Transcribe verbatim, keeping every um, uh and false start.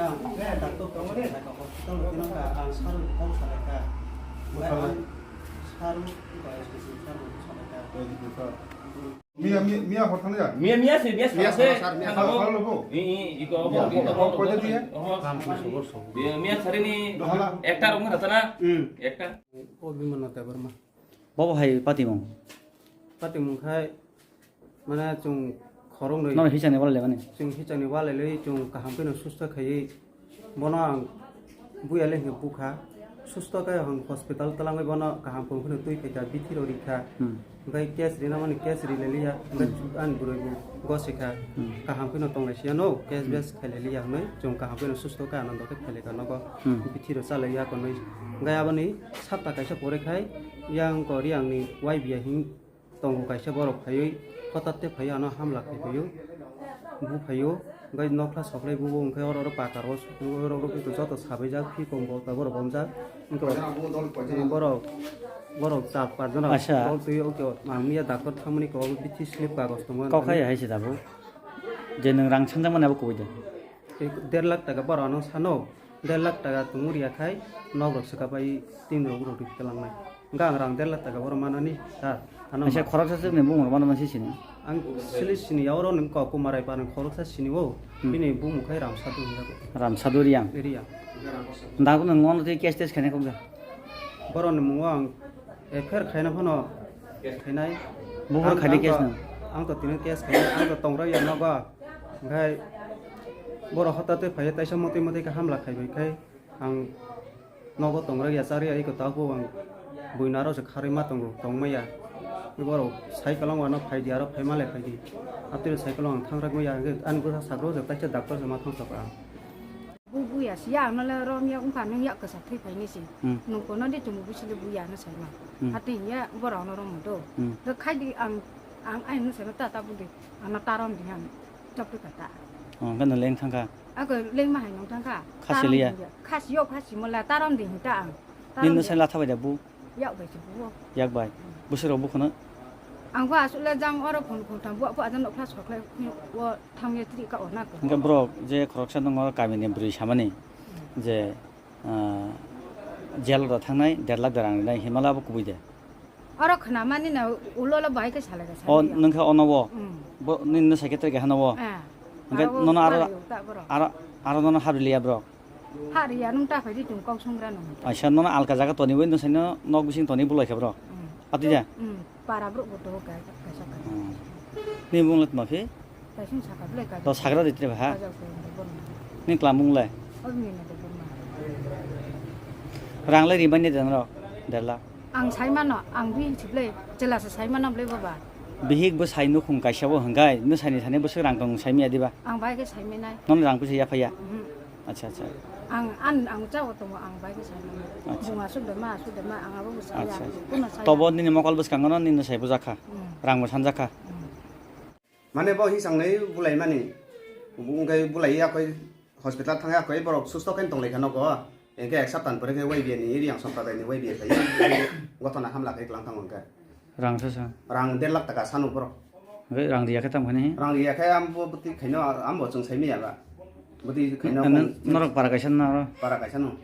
Ang, eh, doctor kok salaikha, hospital rok tino kha, ang saru kok salaikha. Ang saru, saru kok salaikha. Miya, miya, miya hor thangya? Miya, miya se, miya Miya se. Sar, sar, miya Thang sar. Abo. Sar lobo. I, i, iko abo, Miya, iko abo. Koi dia? Miya, miya sari ni Dohala. Ekta rong na tana. Hmm. Ekta. O Bimana Debbarma. Bobo hai patimung? Patimung khai, mane, chwng khoroknwi. Nono hichangni walai lebani? Chwng hichangni walai lwi, chwng kaham kheno susto khaiwi, bono ang buya le hwnwi bukha. Susto khe ang hospital twlangwi bono kaham kheno twi phaikha, bithi rok rikha. Hmm. Hwnkhe case rina mani case rilai liya, hwnkhe Hmm. ani bwrwi bo gosikha. Hmm. Kaham kheno tonglai siya no, case Hmm. base khailai liya hwnwi, chwng kaham kheno susto khe anando khe khailai kha nogo. Hmm. Bithi rok chalai ya konwi. Hwnkhe aboni sapta kaisa pore khai, yang kori angni Y B A hing tongo kaisa borok phaiwi, hothatte phaiwi ano hamla khai phaio, bu phaio, hwnkhe nokla soklai bubo hwnkhe oro oro pata ro suklo oro oro joto sabaijak, phi kom bo taboro bomjak, hwnkhe borok, borok char panch jona Acha. Dol twi o khe ang miya doctor thangmani khe obo bithi slip kagoj tongo. Kok hai hai se tabuk. Je nwng rang sanjakmani abo kubui de. Tei der lakh taka borok ano sano, der lakh taka tongo riya khai nok rok swka pai tin rok rok ri twlangnai. Hwnkhe ang rang der lakh taka borok manani sir, ano Acha ma- khoroksa se ni bumung rok mano masi sini. Ang sili sini ya oro nwng kok Kumar Rai pa nwng khoroksa sini o, Hmm. Bini bumung khai Ramsadu hinjago. Ramsadu Riang. Riang. Dago nwng ono tei case test khainai kok da? Borokni mungo ang F I R khaina phano khainai. Buphuru Ang, khaidi ang case to, no? Ang to tini case khainai, ang to tongra ya nogo. Hwnkhe borok hothatte phaiya taisa motwi motwi khe hamla khaibai khai ang nogo tongra ya, chari ya, eko tabo ang buinaro se kharwi ma tongo, tongmaya. Borok cycle wngmano phaidi, aro phaima le phaidi. Atwiro cycle ang thangrak maya, hwnkhe ani bwsa sagro se taisa doctor se ma thangsak ang. Bu buya si ya, ang no le rom ya, wngkha nung yak kwchak thwi phai ni si. Hmm. Nung kono di tum bu si le buya no sai ma. Hmm. Hati ya, borok no rom do. Hmm. Do khai di ang, ang ai no sai ma ta ta bu di. Ang no ta rom di ang. Chok tu ka ta. Oh, kan leng thang kha. Ako leng ma hai nung thang kha. Khasi liya. Khasi yo, khasi mo la ta rom di ta ang. Ta Nin rom no di. Sai la thabai da bu. Yak bai se buo. Yak bai. Bwswk rok bukhano? Ang khe aswk le jang oro phone phone tham buo, buo ajang nokla soklai o thang ye tri ka o na ko. Hingke borok je khoroksa nongo kamini bwrwi samani je, ah, jail da thangnai der lakh da rang rinai himala bo kubui de. Oro khna mani na ulo lo bai khe salai da O salai ya. Nungkha ono bo. Hmm. Bo nini no secretary khe hano bo. Ah. Hingke Aro nono aro, aro ta borok. Aro, aro nono habri liya borok. Ha riya nung ta phai di tung kok sung ra nung. Aisa nono alka jaga toni bai no saino nok bising toni bulai khe bro. Hmm. Ati ja? Hmm. Para bro bo to ka ka sa ka. Hmm. Ni mung let ma phi? Kaising saka blai ka. To sagra di tre ba ha? Ka ja ko ndo bon. Ni klam mung le? O ni na de bon ma. Rang le ri bai ni den ro. Der lakh. Ang sai mano, ang bi chiblai, chela sa sai mano blai baba. Bihik bo sai nukhung kaisa bo hwngkai, no saini thani bwswk rang tong sai miya diba? Ang bai khe sai minai. Nono rang puisa ya phaiya? Mhm. Acha, acha. Ang, an, ang chao tongo, ang bai khe sai mano. Acha. Bung asuk de ma, asuk de ma, ang abo bo saya. Acha, acha. Kuno saya. Tobo nini mokol bwskango no nini sai bujakha. Hmm. Rang bo sanjakha. Hmm. Mane bo hisang nai bulai mani. Wngkai bulai ya koi hospital thang ya koi borok susto khe tong lai kha nogo. Engke ek saptan pore khe Y B A ni iri yang sopta dai ni Y B A phai. Gothona hamla khe klang tang wngkha. Rang sa sa. Rang der lakh taka sanu borok. Hingke rang riya khe tam khani? Rang riya khe am bo bwtwi khaino am bo chwng sai miya ba. Bwtwi khaino Ano kong- norok para kaisa na aro? Para kaisa no.